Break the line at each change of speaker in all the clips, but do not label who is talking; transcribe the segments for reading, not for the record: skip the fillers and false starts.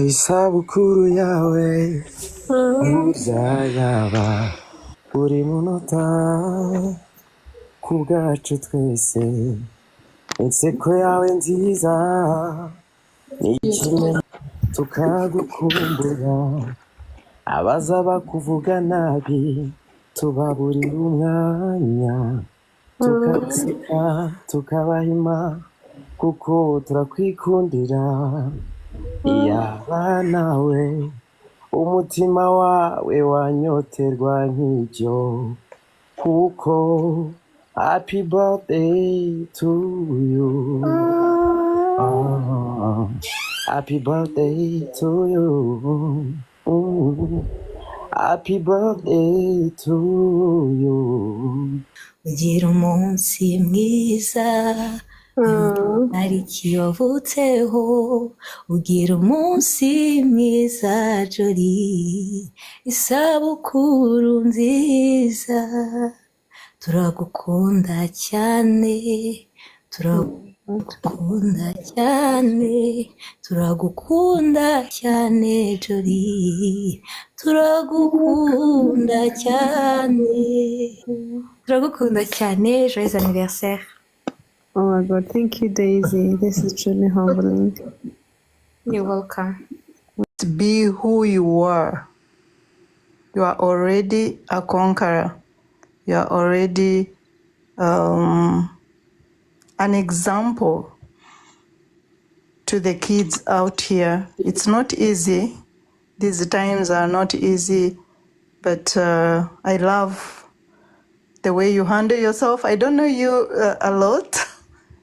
Isabukuru yawe burya yaba buri munota ku bwacu twese. Inseko yawe nziza ni kimwe tukagukumbura. Abaza bakuvuga nabi tubaburira umwanya, tukabaseka, tukabahima, kuko turakwikundira. Iyaba nawe umutima wawe wanyoterwa nk'ibyo, kuko happy birthday to you. Ah, happy birthday to you. Happy birthday to you.
Ugira umunsi mwiza, tariki wavutseho. Ugira umunsi mwiza, Jolly. Isabukuru nziza. Turagukunda cyane, turagukunda cyane, turagukunda cyane, Jolly. Turagukunda cyane, turagukunda cyane. Joyeux anniversaire.
Oh my God, thank you, Daisy. This is truly humbling.
You're welcome.
Be who you are. You are already a conqueror. You are already an example to the kids out here. It's not easy. These times are not easy, but I love the way you handle yourself. I don't know you a lot,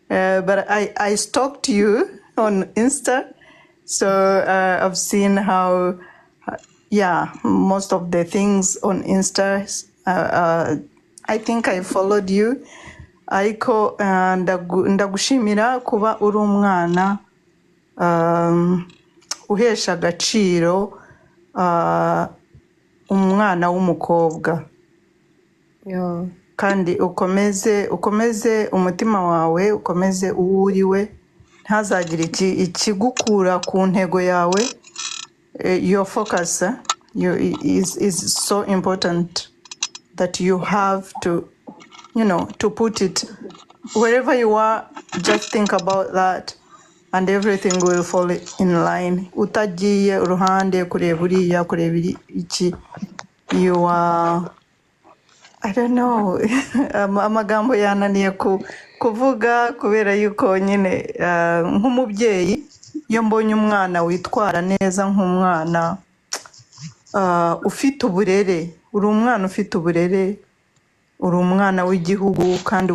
but I stalked you on Insta. So I've seen how, yeah, most of the things on Insta. I think I followed you. Ariko ndagushimira kuba uri umwana uhesha agaciro umwana w'umukobwa. Kandi ukomeze umutima wawe, ukomeze uwo uriwe, ntazagire ikigukura ku ntego yawe. Your focus is so important that you have to to put it wherever you are. Just think about that and everything will fall in line. Utagiye uruhande kureba uriya, kureba iki. You are, I don't know, amagambo yananiye kuvuga kubera yuko nyine nk'umubyeyi iyo mbonye umwana witwara neza, nk'umwana ufite uburere, uri umwana ufite uburere, uri umwana w'igihugu kandi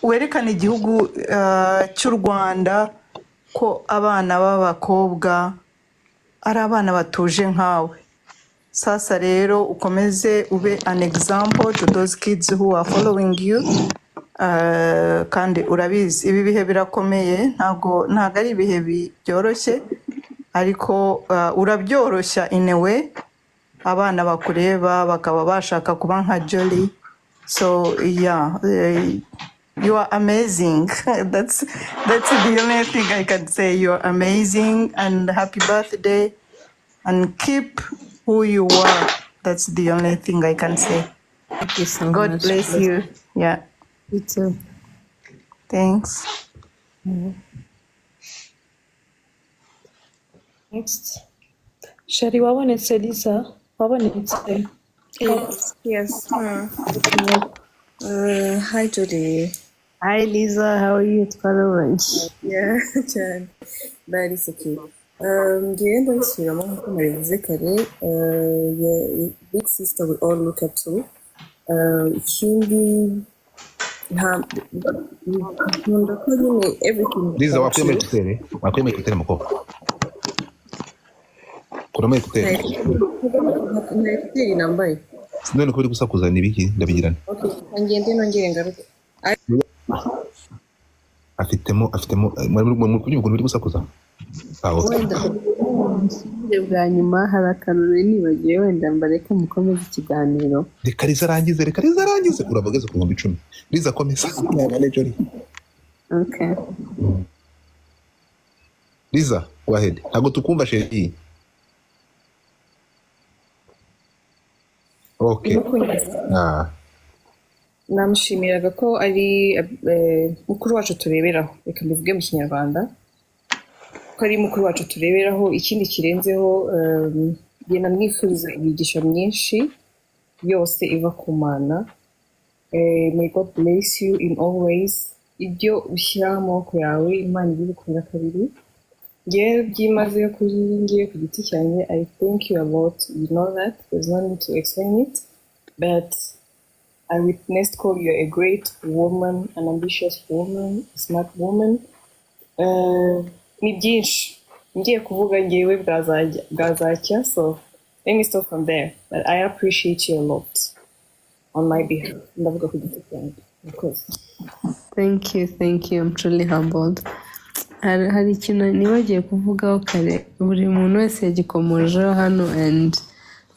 werekana igihugu cy'u Rwanda ko abana b'abakobwa ari abana batuje nkawe. Sasa rero ukomeze ube an example to those kids who are following you. Kandi urabizi ibi bihe birakomeye, ntabwo ari ibihe byoroshye, ariko urabyoroshya in a way, abana bakureba bakaba bashaka kuba nka Jolly. So yeah, you are amazing. That's the only thing I can say. You are amazing and happy birthday and keep who you are. That's the only thing I can say.
Thank you so
God
much.
bless you. Yeah.
You too.
Thanks.
Next.
Shari, wabonetse? Lisa, wabonetse?
Yes. Hi, Jolly.
Hi Lisa, how are you? Twarabonye.
Yeah, cyane. But it's okay. Ngewe ndabisubiramo nk'uko nabivuze kare. Yeah, big sister we all look up to. Ikindi nta nkunda ko nyine everything
Liza,
about
wakuyemo
you.
écouteurs, wakuyemo écouteurs, mukobwa, kuramo écouteurs.
Nta écouteurs nambaye.
None ko uri gusakuza ni ibiki? Ndabigirana.
Okay, ngende nongere ngaruke.
Afitemo muri kubyumva ukuntu biri gusakuza? Ah, okay.
Wenda musubire bwa nyuma, hari akantu nari nibagiwe, wenda mbareke mukomeze ikiganiro.
Reka Liza arangize, reka Liza arangize. Uraba ugeze ku 10,000. Liza, komeza. Ihangane, Jolly.
Okay.
Liza, go ahead. Ntabwo tukumva, chérie. Okay. Ah.
Namushimiraga ko ari mukuru wacu tureberaho, reka mbivuge mu Kinyarwanda ko ari mukuru wacu tureberaho. Ikindi kirenzeho, njye namwifuriza imigisha myinshi yose iva ku Mana. May God bless you in all ways. Ibyo ushyiraho amaboko yawe, Imana ibigukunda kabiri. Ngewe byimazeyo kuri ngewe ku giti cyanjye, I thank you a lot. You know that there's no need to explain it, but I witnessed ko you're a great woman, an ambitious woman, a smart woman. Ni byinshi ngiye kuvuga ngewe bwazacya, so let me stop from there, but I appreciate you a lot on my behalf. Ndavuga ku giti cyanjye. Murakoze.
Thank you, thank you. I'm truly humbled. Hari ikintu nibagiye kuvugaho kare, buri muntu wese yagikomojeho hano, and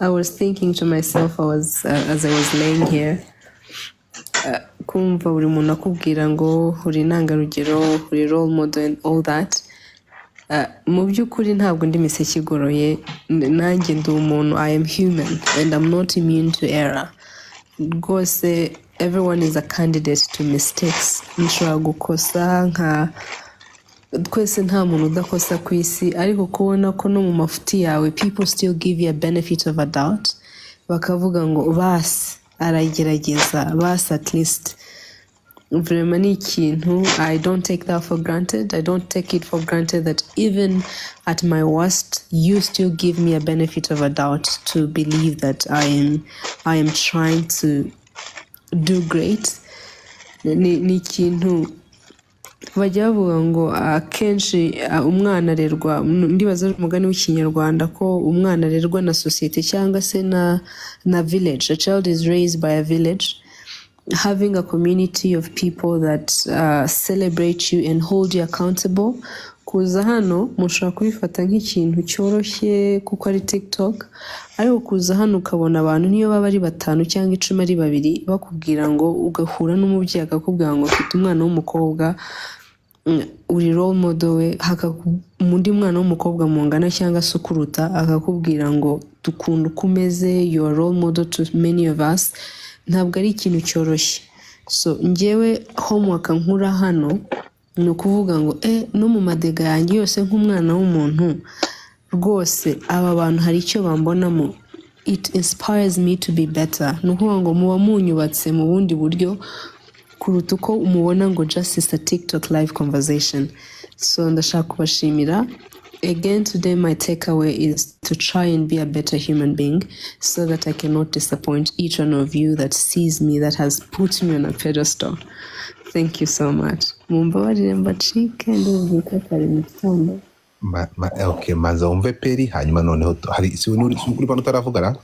I was thinking to myself, as I was laying here, kumva buri muntu akubwira ngo uri intangarugero, uri role model and all that. Mu by'ukuri ntabwo ndi miseke igoroye, nanjye ndi umuntu, I am human and I'm not immune to error. Rwose everyone is a candidate to mistakes. Nshobora gukosa nka twese, nta muntu udakosa ku isi, ariko kubona ko no mu mafuti yawe people still give you a benefit of a doubt, bakavuga ngo basi aragerageza, basi at least vraiment ni ikintu I don't take that for granted. I don't take it for granted that even at my worst you still give me a benefit of a doubt to believe that I am trying to do great. Ni ikintu bajya bavuga ngo akenshi umwana arerwa, ndibaza ari umugani w'Ikinyarwanda, ko umwana arerwa na sosiyete cyangwa se na village. A child is raised by a village. Having a community of people that celebrate you and hold you accountable. Kuza hano mushobora kubifata nk'ikintu cyoroshye kuko ari TikTok, ariko kuza hano ukabona abantu, niyo baba ari batanu cyangwa 10, ari babiri, bakubwira ngo, ugahura n'umubyeyi akakubwira ngo mfite umwana w'umukobwa, uri role model we, undi mwana w'umukobwa mungana cyangwa se ukuruta akakubwira ngo dukunda uko umeze, you are role model to many of us, ntabwo ari ikintu cyoroshye. So njyewe homework nkura hano ni ukuvuga ngo no mu madega yanjye yose nk'umwana w'umuntu, rwose aba bantu hari icyo bambonamo, it inspires me to be better. Ni ukuvuga ngo muba munyubatse mu bundi buryo kuruta uko umubona ngo just is a TikTok live conversation. So ndashaka kubashimira again today. My takeaway is to try and be a better human being so that I cannot disappoint each one of you that sees me, that has put me on a pedestal. Thank you so much. Mumbabarire mbacike, ndibubyuke kare mu gitondo.
Okay, maza wumve Peri, hanyuma noneho hari si uri pano utaravugana.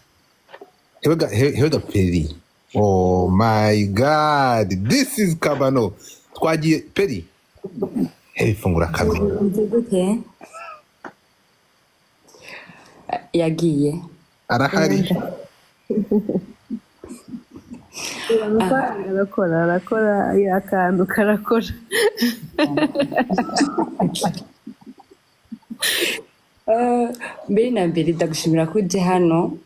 Hewega Peri, oh my God, this is Kabano. Twagiye Peri, hey, fungura kamera.
Uzi gute yagiye?
Arahari.
Arakora, arakora, akantu karakora.
Mbere na mbere ndagushimira ko uje hano.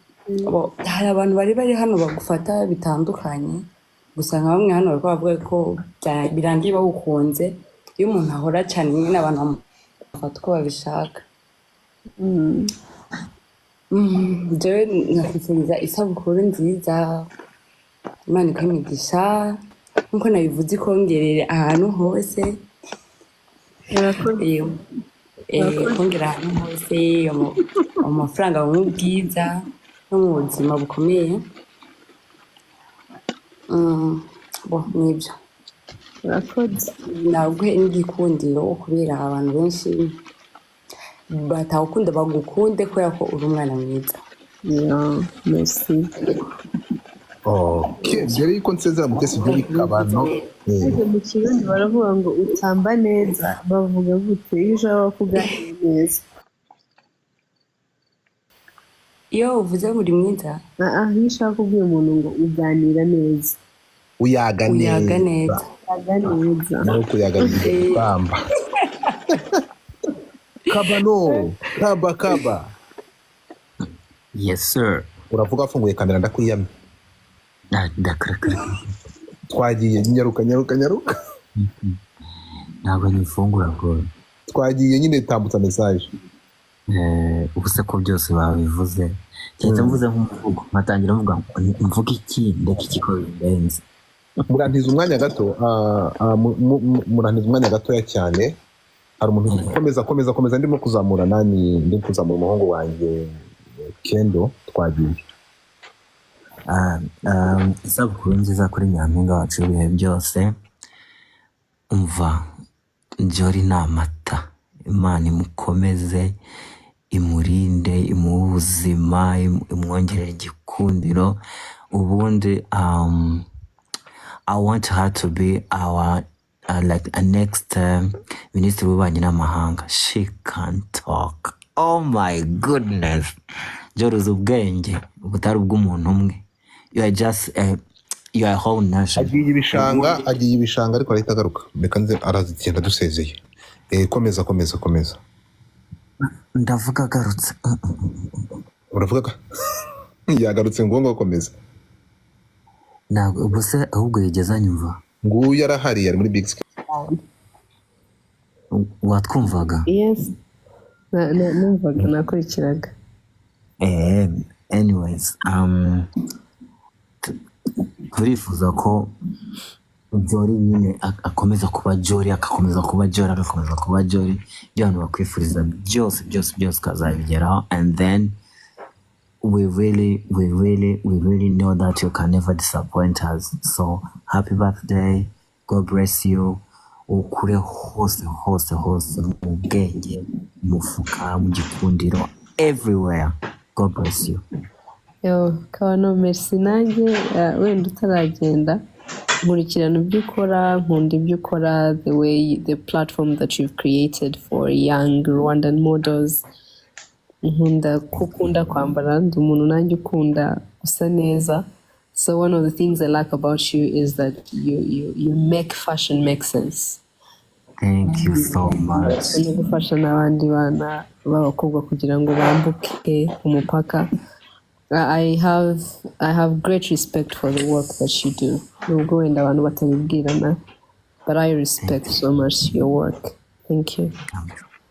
Hari abantu bari hano bagufata bitandukanye, gusa nka bamwe hano bariko bavuga ko birangiye bagukunze. Iyo umuntu ahora cyane nyine abantu bamufata uko babishaka. Jewe nakwifuriza isabukuru nziza, Imana iguhe imigisha nkuko nabivuze, ikongerere ahantu hose. Kongera ahantu hose amafaranga, mu bwiza no mu buzima bukomeye. Bo nibyo.
Urakoze.
Naguhe n'igikundiro kubera abantu benshi batagukunda bagukunde kubera ko uri umwana mwiza.
Yo, merci.
Okay, mbere yuko nsezera Mutesi Jolly Kabano,
Ariko mu Kirundi baravuga ngo utamba neza, bavuga gute iyo ushaka kuganira neza?
Iyo uvuze ngo uri mwiza?
Ah, iyo ushaka kubwira umuntu ngo uganira neza.
Uyaga
uyaga
neza.
Neza.
Uyaga neza.
No kuyaga gutamba. Kabano, kaba kaba.
Yes sir.
Uravuga afunguye kamera, ndakwiyamye.
Ndakarakara.
Twagiye, nyaruka, nyaruka, nyaruka.
Ntabwo nyifungura bro.
Twagiye nyine, tambutsa message.
Ubu se ko byose babivuze, keretse mvuze nk'umuvugo nkatangira mvuga ngo mvuga iki, ndeka iki, ko birenze.
Murantiza umwanya gato, murantiza umwanya gatoya cyane. Hari umuntu, komeza, komeza, komeza. Ndimo kuzamura nani, ndimo kuzamura umuhungu wanjye Kendo. Twagiye.
Isabukuru nziza kuri nyampinga wacu w'ibihe byose. Umva, Jolly ni amata. Imana imukomeze, imurinde, imuhe ubuzima, imwongerere igikundiro. Ubundi I want her to be our like a next minisitiri w'ububanyi n'amahanga. She can talk, oh my goodness. Jolly, uzi ubwenge butari ubw'umuntu umwe. You are just you are a whole nation.
Agiye ibishanga, agiye ibishanga, ariko arahita agaruka. Reka nze, arazigenda dusezeye. Komeza, komeza, komeza.
Ndavuga agarutse.
Uravuga ko yagarutse ngo komeza.
Ntabwo ubwo se ahubwo yigeze anyumva?
Nguyu arahari, ari muri big screen.
Watwumvaga?
Yes. Numvaga, nakurikiraga.
Anyways, turifuza ko Jolly nyine akomeza kuba Jolly, agakomeza kuba Jolly, agakomeza kuba Jolly. Ibyo abantu bakwifuriza byose, byose, byose ukazabigeraho. And then we really, we really, we really know that you can never disappoint us. So happy birthday, God bless you. Ukure hose, hose, hose, mu bwenge, mu mufuka, mu gikundiro, everywhere. God bless you.
Yo, Kabano, merci. Nanjye wenda utaragenda, nkurikirana ibyo ukora, nkunda ibyo ukora, the way, the platform that you've created for young Rwandan models. Nkunda ko ukunda kwambara, ndi umuntu nanjye ukunda gusa neza. So one of the things I like about you is that you make fashion make sense.
Thank you so much.
No gufasha n'abandi bana b'abakobwa kugira ngo bambuke umupaka. I have great respect for the work that you do. Nubwo wenda abantu batabibwirana, but I respect so much your work. Thank you.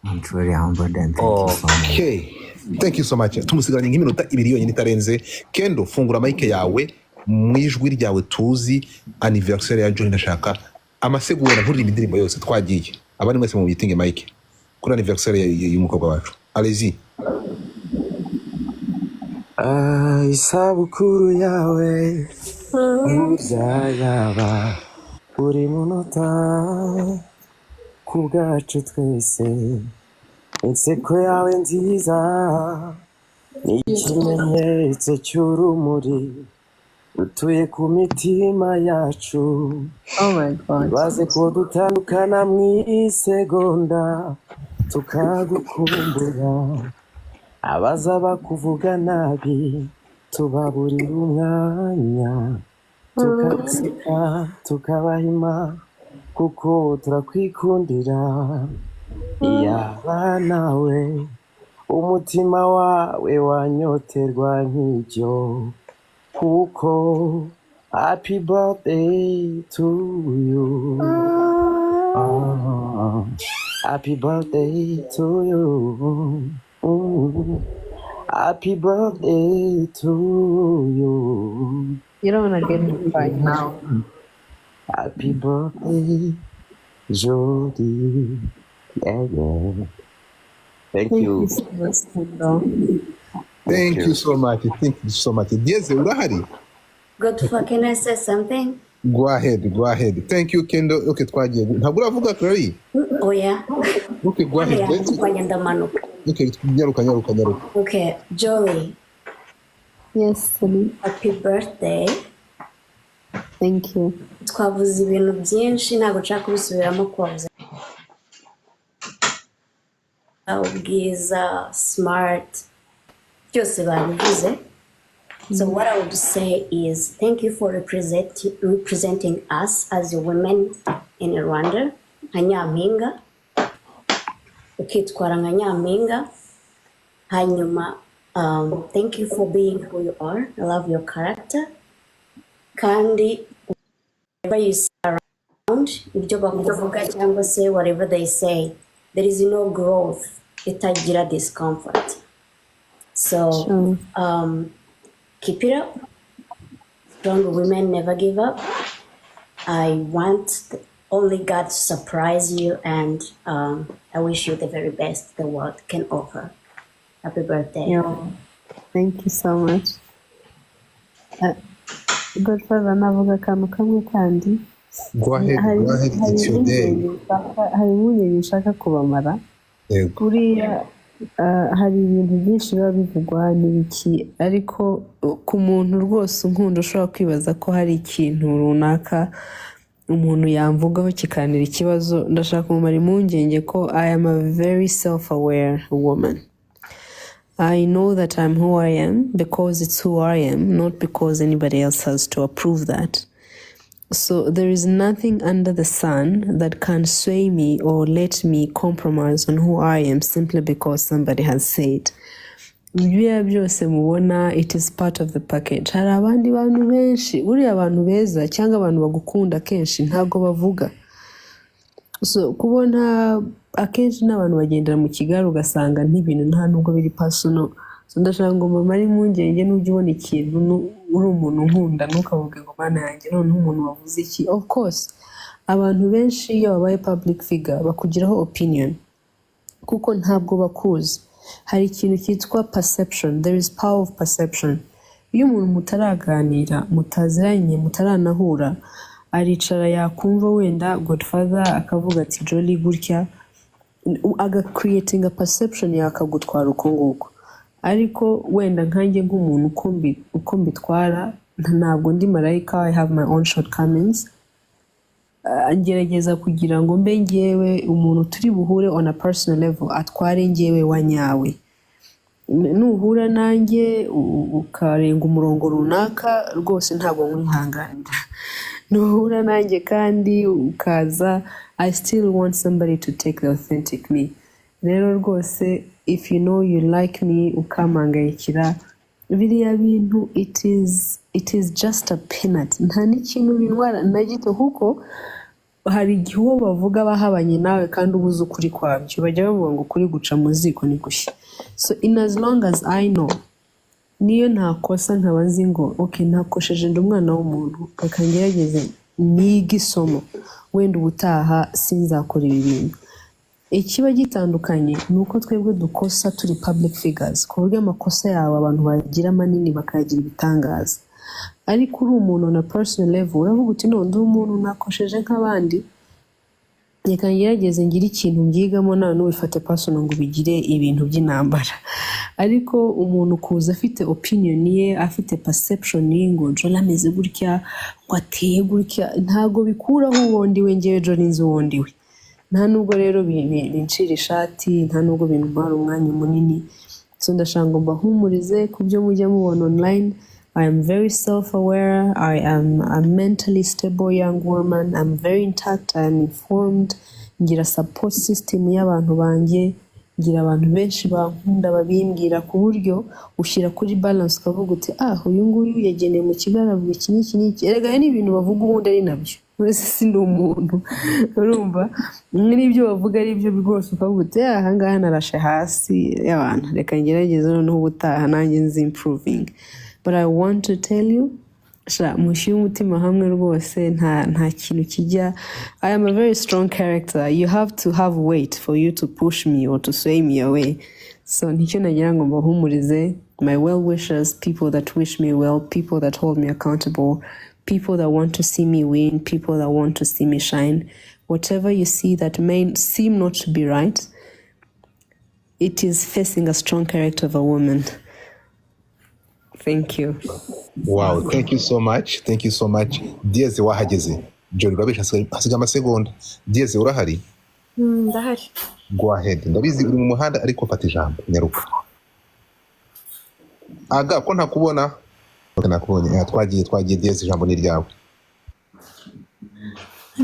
I'm truly humbled and thank you so much.
Okay, thank you so much. Tumusigaranye nk'iminota 2 yonyine itarenze. Kendo, fungura mic yawe mu ijwi ryawe tuzi anniversaire ya Jolly. Ndashaka amasegonda, nturirimbe indirimbo yose. Twagiye, abandi mwese mu bitinge mic kuri anniversaire y'umukobwa wacu. Allez-y.
Ah, isabukuru yawe burya yaba buri munota ku bwacu twese. Inseko yawe nziza ni ikimenyetso cy'urumuri rutuye ku mitima yacu.
Oh my God.
Baze ko dutandukana mu isegonda tukagukumbura, abaza bakuvuga nabi tubaburira umwanya, tukabaseka, tukabahima, kuko turakwikundira. Iyaba nawe umutima wawe wanyoterwa nk'ibyo, kuko happy birthday to you. Ah, happy birthday to you. Happy birthday to you.
You don't wanna get me crying now.
Happy birthday, Jolly. Yeah. Thank
Thank
you.
you so much, Kendo.
Thank you so much, thank you so much. Diese, urahari?
Godfather, can I say something?
Go ahead, go ahead. Thank you, Kendo. Okay, twagiye. Ntabwo uravuga, Chloe?
Oya.
Okay, go ahead.
Oya, kwanya ndamanuka.
Okay, nyaruka, nyaruka, nyaruka.
Okay, Jolly,
Yes, Celine.
happy birthday.
Thank you.
Twavuze ibintu byinshi, ntabwo nshaka kubisubiramo, kubavuze ubwiza, smart, byose babivuze. So what I would say is thank you for representing us as women in Rwanda, nka Nyampinga. Ukitwara nka nyampinga. Hanyuma thank you for being who you are. I love your character. Kandi whatever you see around, ibyo bakuvuga cyangwa se whatever they say, there is no growth itagira discomfort. So keep it up. Strong women never give up. I want only God to surprise you, and I wish you the very best the world can offer. Happy birthday.
Yo, thank you so much. Godfather, navuga akantu kamwe kandi.
Go ahead.
Hari
Go ahead.
Hari
It's your day.
Impungenge nshaka kubamara.
Yego.
Buriya hari ibintu byinshi biba bivugwa n'ibiki, ariko ku muntu rwose unkunda ushobora kwibaza ko hari ikintu runaka umuntu yamvugaho kikanira ikibazo, ndashaka kumumara impungenge ko I am a very self aware woman. I know that I'm who I am because it's who I am, not because anybody else has to approve that. So there is nothing under the sun that can sway me or let me compromise on who I am simply because somebody has said. Biriya byose mubona, it is part of the package. Hari abandi bantu benshi, buriya abantu beza cyangwa abantu bagukunda kenshi ntabwo bavuga. So kubona akenshi n'abantu bagendera mu kigare, ugasanga n'ibintu nta nubwo biri personal. So ndashaka ngo mbamare impungenge, nujya ubona ikintu uri umuntu nkunda, ntukavuge ngo "Mana yanjye, noneho umuntu wavuze iki?" Of course, abantu benshi iyo babaye public figure bakugiraho opinion kuko ntabwo bakuzi. Hari ikintu cyitwa perception. There is power of perception. Iyo umuntu mutaraganira, mutaziranye, mutaranahura, aricara yakumva wenda Godfather akavuga ati "Jolly gutya", agacreatinga perception, yakagutwara uko nguko. Ariko wenda nkanjye nk'umuntu uko mbitwara, ntabwo ndi marayika. I have my own shortcomings. Ngerageza kugira ngo mbe ngewe umuntu turi buhure on a personal level atware ngewe wa nyawe. Nuhura nanjye ukarenga umurongo runaka, rwose ntabwo nkwihanganira. Nuhura nanjye kandi ukaza, I still want somebody to take the authentic me. Rero rwose, if you know you like me, ukampangayikira biriya bintu, it is just a peanut. Nta n'ikintu bintwara na gito, kuko hari igihe uwo bavuga bahabanye nawe kandi uba uzi ukuri kwabyo. Bajya bavuga ngo ukuri guca mu ziko ni gushya. So in as long as I know, niyo ntakosa nkaba nzi ngo ok, ntakosheje, ndi umwana w'umuntu, reka ngerageze nige isomo, wenda ubutaha sinzakora ibi bintu. Ikiba gitandukanye ni uko twebwe dukosa turi public figures, ku buryo amakosa yawe abantu bayagira manini, bakayagira ibitangaza. Ariko uri umuntu na personal level, uravuga uti "No, ndi umuntu, nakosheje nk'abandi, reka ngerageze ngire ikintu mbyigamo." Nawe ntubifate personal ngo ubigire ibintu by'intambara. Ariko umuntu kuza afite opinion ye, afite perception ye ngo Jolly ameze gutya, ngo ateye gutya, ntabwo bikuraho uwo ndiwe. Ngewe Jolly nzi uwo ndiwe. Nta nubwo rero bincira ishati, nta nubwo bintwara umwanya munini. So ndashaka ngo mbahumurize ku byo mujya mubona online. I am very self-aware. I am a mentally stable young woman. I'm very intact. I am informed. Ngira support system y'abantu banjye, ngira abantu benshi bankunda babimbwira, ku buryo ushyira kuri balance ukavuga uti "Ah, uyu nguyu yagendeye mu kigare avuga iki n'iki n'iki." Erega hari n'ibintu bavuga ubundi ari nabyo. Wese si ndi umuntu, urumva n'ibyo bavuga ari byo rwose, ukavuga uti "Ah, ahangaha narashe hasi y'abantu, reka ngerageze noneho ubutaha nanjye nzi improving." But I want to tell you, sha, mushyire umutima hamwe rwose, nta kintu kijya. I am a very strong character. You have to have weight for you to push me or to sway me away. So nicyo nagira ngo mbahumurize, my well wishers, people that wish me well, people that hold me accountable, people that want to see me win, people that want to see me shine. Whatever you see that may seem not to be right, it is facing a strong character of a woman. Thank you.
Wow, thank you so much, thank you so much. Dieze wahageze? Jolly, urabesha, hasigaye amasegonda. Dieze, urahari?
Ndahari.
Go ahead. Ndabizi uri mu muhanda, ariko fata ijambo, nyaruka. Aga ko ntakubona? Okay, nakubonye. Twagiye, twagiye. Dieze, ijambo ni ryawe.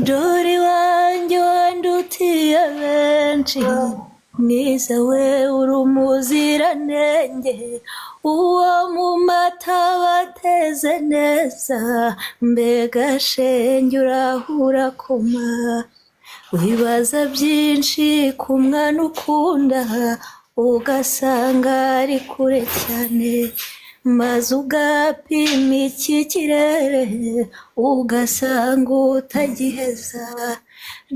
Jolly wanjye wandutiye benshi. Mwiza we, uri umuziranenge, uwo mu mata bateze neza. Mbega shenge, urahura koma, wibaza byinshi ku mwana ukunda, ugasanga ari kure cyane, maze ugapima iki kirere, ugasanga utagiheza.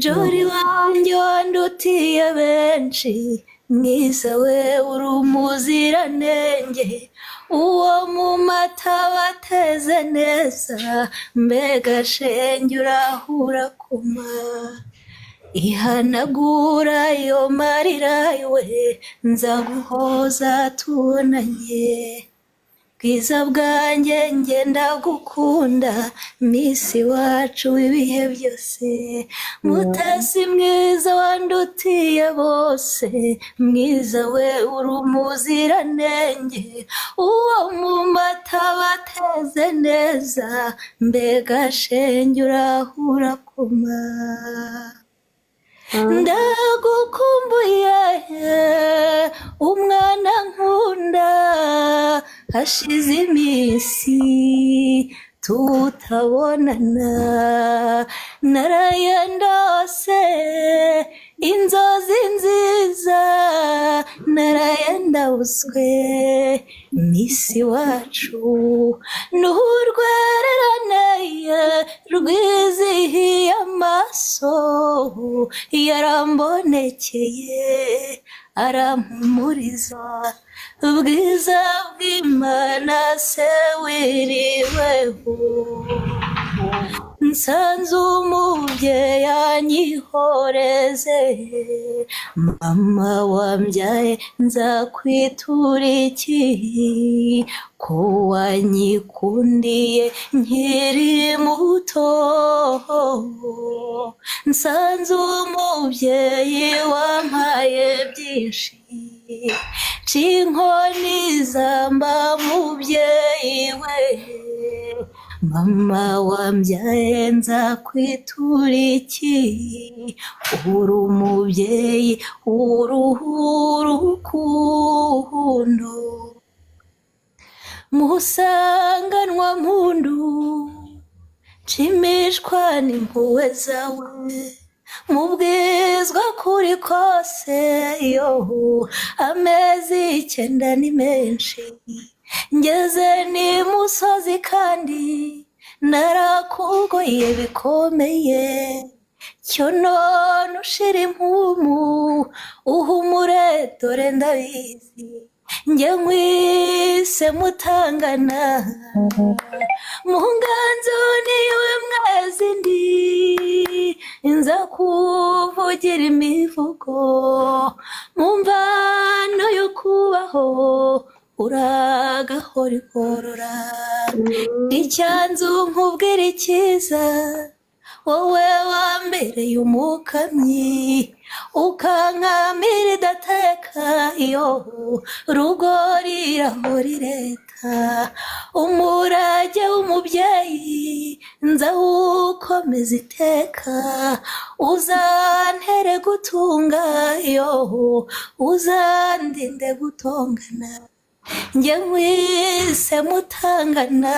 Jolly wanjye wandutiye benshi, mwiza we, uri umuziranenge, uwo mu mata bateze neza. Mbega shenge, urahura kuma, ihanagura ayo marira we, nzaguhoza tubonanye. Bwiza bwanjye, ngenda gukunda, miss wacu w'ibihe byose, mutasi mwiza wandutiye bose. Mwiza we, uri umuziranenge, uwo mu mata bateze neza. Mbega shenge, urahura kuma, ndagukumbuye umwana nkunda, hashize iminsi tutabonana. Naraye ndose inzozi nziza, naraye ndabuswe, miss wacu, n'urwererane rwizihiye amaso. Yarambonekeye arampumuriza. Ubwiza bw'Imana se wiriweho, nsanze umubyeyi anyihoreze. Mama wambyaye, nzakwitura iki, ko wanyikundiye nkiri muto? Nsanze umubyeyi wampaye byinshi. Cinkoni zamba mubyeyi we, mama wambyaye, nzakwitura iki? Uri umubyeyi urukundo, musanganwa mpundu, nshimishwa n'impuhwe zawe, mubwizwa kuri kose. Yo, amezi 9 ni menshi, ngeze ni musozi kandi narakugoye bikomeye. Cyo none ushira impumu, uhumure, dore ndabizi. Njye nkwise mutangana mu nganzo, niwe mwezi ndi, nza kuvugira imivugo mu mvano yo kubaho. Uragahora igorora icyanzu, nkubwira icyiza, wowe wambereye umukamyi, ukankamira idateka. Iyo rugo rirahora ireta, umurage w'umubyeyi nzawukomeza iteka. Uzantere gutunga, yo, uzandinde gutongana. Njye nkwise mutangana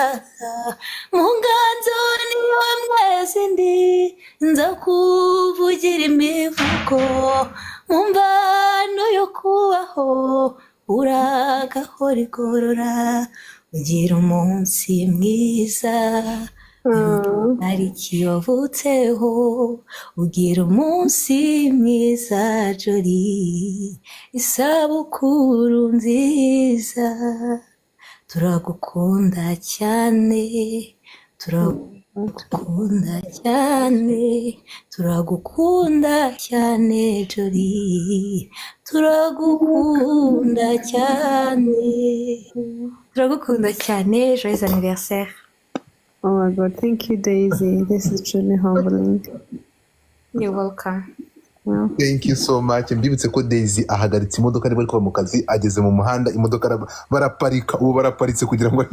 mu nganzo, niyo mwezi ndi, nza kuvugira imivugo mu mvano yo kubaho. Uragahora igorora, ugira umunsi mwiza tariki wavutseho. Ugira umunsi mwiza Jolly, isabukuru nziza. Turagukunda cyane, turagukunda cyane, turagukunda cyane Jolly, turagukunda cyane, turagukunda cyane. Joyeux anniversaire.
Oh my God, thank you, Daisy. This is truly humbling.
You're welcome.
Yeah.
Thank you so much. Mbibutse ko Daisy ahagaritse imodoka, arimo kuva mu kazi, ageze mu muhanda, imodoka baraparika, ubu baraparitse kugira ngo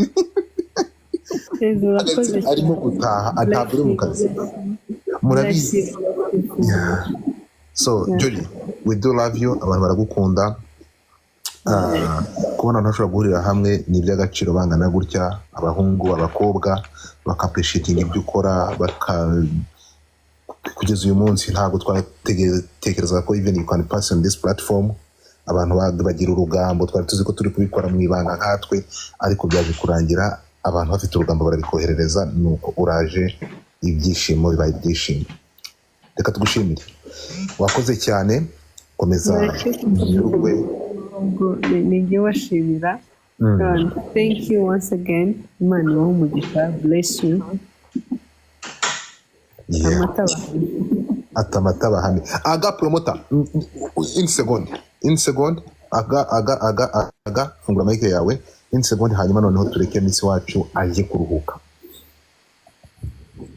Daisy, urakoze
ahagaritse, arimo
cyane.
gutaha, ntabwo ari mu kazi, murabizi.
Bless you.
Yeah. So
Yeah.
Jolly. We do love you. Abantu baragukunda. Kubona abantu bashobora guhurira hamwe ni iby'agaciro bangana gutya, abahungu, abakobwa, bakaappreciatinga ibyo ukora, baka kugeza uyu munsi ntabwo twatekerezaga ko even you can pass on this platform. Abantu bagira urugambo. Twari tuzi ko turi kubikora mu ibanga nkatwe, ariko byaje kurangira abantu bafite urugambo barabikoherereza, nuko uraje, ibyishimo bibaye ibyishimo. Reka tugushimire, wakoze cyane, komeza unyurwe.
Ubwo ni njye washimira. And thank you once again. Imana ibahe umugisha. Bless you. Amata bahame.
Ati amata bahame. Aga promoter, in second, in second. Aga, aga, aga, aga, fungura mic yawe in second, hanyuma noneho tureke Miss wacu ajye kuruhuka.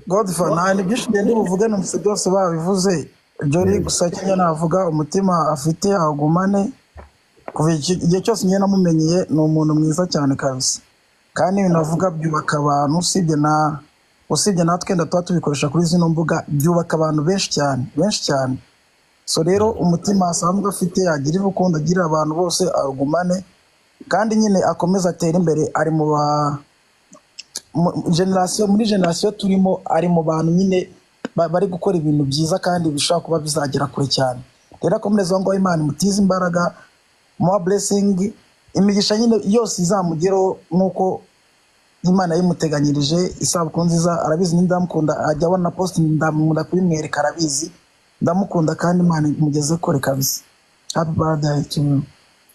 Godfa, nta bintu byinshi ngenda buvuge, numvise byose babivuze. Jolly gusa icyo navuga, umutima afite awugumane. Kuva igihe cyose njye namumenyeye, ni umuntu mwiza cyane kabisa, kandi ibintu avuga byubaka abantu. Usibye natwe wenda tuba tubikoresha kuri zino mbuga, byubaka abantu benshi cyane, benshi cyane. So rero umutima asanzwe afite, agirira urukundo, agirira abantu bose, awugumane, kandi nyine akomeze atere imbere. Ari mu ba generation, muri generation turimo, ari mu bantu nyine bari gukora ibintu byiza kandi bishobora kuba bizagera kure cyane. Rero akomereze aho ngaho, Imana imutize imbaraga, more blessing, imigisha nyine yose izamugereho nk'uko Imana yayimuteganyirije. Isabukuru nziza. Arabizi ni ndamukunda, ajya abona post, ndamukunda kubimwereka, arabizi ndamukunda, kandi Imana imugeze kure kabisa. Happy birthday to you.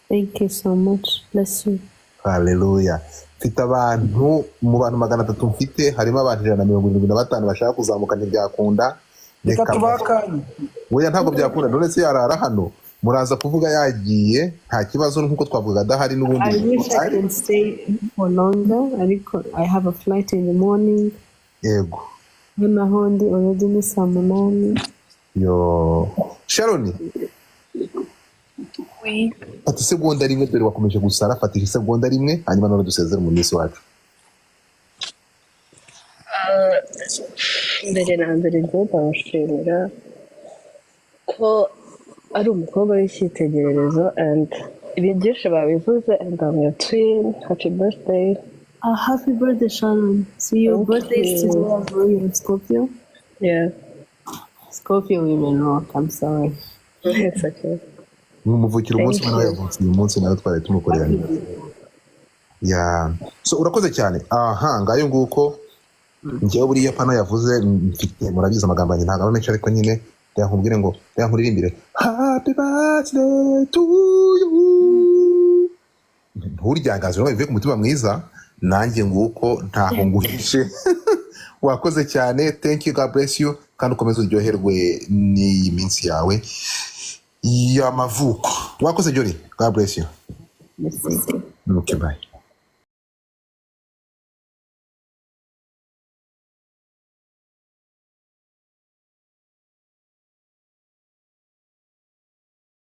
Thank you so much. Bless you.
Haleluya. Mfite abantu, mu bantu 300 mfite, harimo abantu 175 bashaka kuzamuka, ntibyakunda.
Reka
Reka
tubahe akanya.
Oya, ntabwo byakunda. None se yarara hano? Muraza kuvuga yagiye, nta kibazo, nk'uko twavugaga adahari n'ubundi.
I wish I can stay for longer, ariko I have a flight in the morning. Noneho ndi already ni saa 8.
Yo, Sharon, fata isegonda rimwe, dore wakomeje gusara. Fatisha isegonda rimwe, hanyuma none dusezere mu minsi wacu.
Mbere na mbere njyewe ndamushimira ko ari umukobwa w'icyitegererezo, and ibi byinshi babivuze, and I'm your twin. Happy birthday.
Ah, happy birthday, Sharon. See, your
Thank
birthday is
you.
today as well. You're a Scorpio.
Yeah.
Scorpio women rock. I'm sorry.
It's okay.
Mumuvukira umunsi
Thank
umwe nawe,
you.
yavutse uyu munsi nawe, twari tumukorera. Yeah, so urakoze cyane. Aha ngayo nguko. Njyewe buriya pano yavuze mfite, murabizi amagambo yanjye ntabwo aba menshi, ariko nyine reka nkubwire ngo, reka nkuririmbire happy birthday to you. Nturyangaze ngo bivuye ku mutima mwiza. Nanjye nguko, ntaho nguhishe. Wakoze cyane, thank you, God bless you, kandi ukomeze uryoherwe n'iyi minsi yawe y'amavuko. Wakoze Jolly, God bless you.
Merci.
Okay, bye.